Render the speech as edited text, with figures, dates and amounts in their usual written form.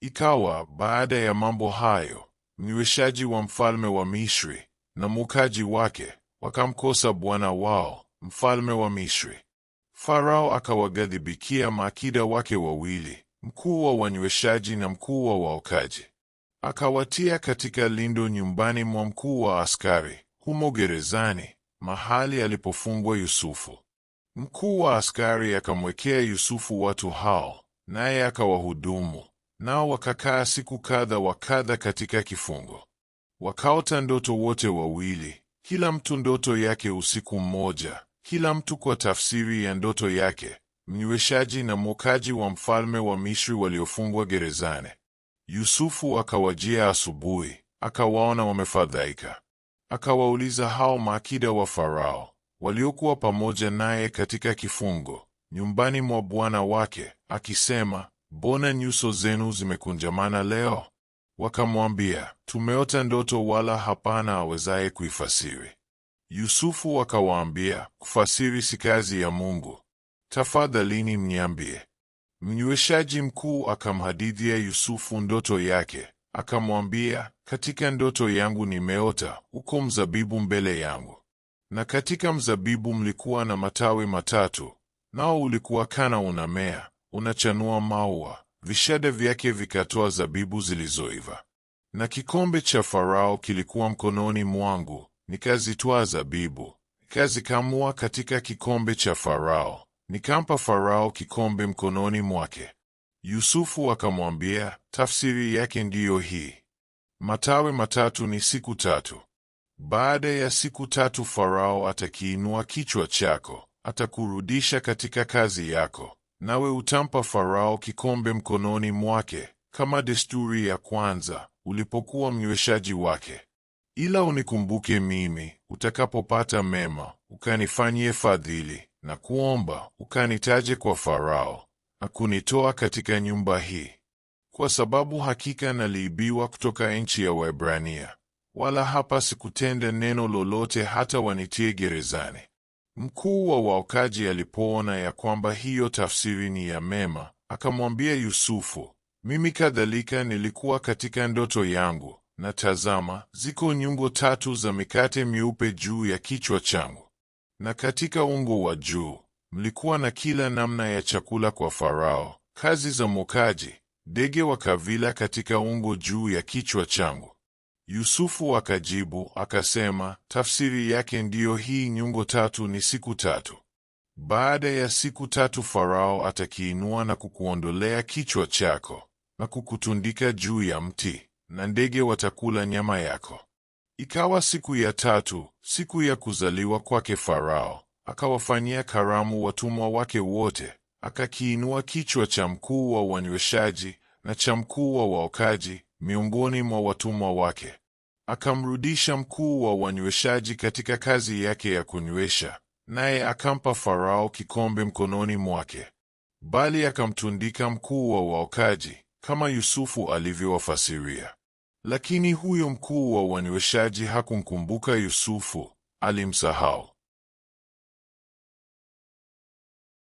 Ikawa baada ya mambo hayo, mnyweshaji wa mfalme wa Misri na mwokaji wake wakamkosa bwana wao mfalme wa Misri. Farao akawaghadhibikia maakida wake wawili, mkuu wa wanyweshaji na mkuu wa waokaji. Akawatia katika lindo nyumbani mwa mkuu wa askari, humo gerezani, mahali alipofungwa Yusufu. Mkuu wa askari akamwekea Yusufu watu hao, naye akawahudumu, nao wakakaa siku kadha wa kadha katika kifungo. Wakaota ndoto wote wawili, kila mtu ndoto yake usiku mmoja, kila mtu kwa tafsiri ya ndoto yake, mnyweshaji na mwokaji wa mfalme wa Misri waliofungwa gerezani. Yusufu akawajia asubuhi, akawaona wamefadhaika. Akawauliza hao maakida wa Farao waliokuwa pamoja naye katika kifungo nyumbani mwa bwana wake, akisema, mbona nyuso zenu zimekunjamana leo? Wakamwambia, tumeota ndoto, wala hapana awezaye kuifasiri. Yusufu akawaambia, kufasiri si kazi ya Mungu. Tafadhalini mniambie. Mnyweshaji mkuu akamhadithia Yusufu ndoto yake, akamwambia, katika ndoto yangu nimeota uko mzabibu mbele yangu, na katika mzabibu mlikuwa na matawi matatu, nao ulikuwa kana unamea, unachanua maua, vishada vyake vikatoa zabibu zilizoiva. Na kikombe cha Farao kilikuwa mkononi mwangu, nikazitwaa zabibu, nikazikamua katika kikombe cha Farao, nikampa Farao kikombe mkononi mwake. Yusufu akamwambia, tafsiri yake ndiyo hii: matawi matatu ni siku tatu. Baada ya siku tatu Farao atakiinua kichwa chako, atakurudisha katika kazi yako, nawe utampa Farao kikombe mkononi mwake, kama desturi ya kwanza ulipokuwa mnyweshaji wake. Ila unikumbuke mimi utakapopata mema, ukanifanyie fadhili na kuomba, ukanitaje kwa Farao na kunitoa katika nyumba hii, kwa sababu hakika naliibiwa kutoka nchi ya Waebrania, wala hapa sikutenda neno lolote hata wanitie gerezani. Mkuu wa waokaji alipoona ya kwamba hiyo tafsiri ni ya mema, akamwambia Yusufu, mimi kadhalika nilikuwa katika ndoto yangu, na tazama, ziko nyungo tatu za mikate myeupe juu ya kichwa changu, na katika ungo wa juu mlikuwa na kila namna ya chakula kwa Farao, kazi za mwokaji, ndege wakavila katika ungo juu ya kichwa changu. Yusufu akajibu akasema, tafsiri yake ndiyo hii, nyungo tatu ni siku tatu. Baada ya siku tatu Farao atakiinua na kukuondolea kichwa chako na kukutundika juu ya mti, na ndege watakula nyama yako. Ikawa siku ya tatu, siku ya kuzaliwa kwake Farao, akawafanyia karamu watumwa wake wote, akakiinua kichwa cha mkuu wa wanyweshaji na cha mkuu wa waokaji miongoni mwa watumwa wake. Akamrudisha mkuu wa wanyweshaji katika kazi yake ya kunywesha, naye akampa Farao kikombe mkononi mwake. Bali akamtundika mkuu wa waokaji kama Yusufu alivyowafasiria. Lakini huyo mkuu wa wanyweshaji hakumkumbuka Yusufu, alimsahau.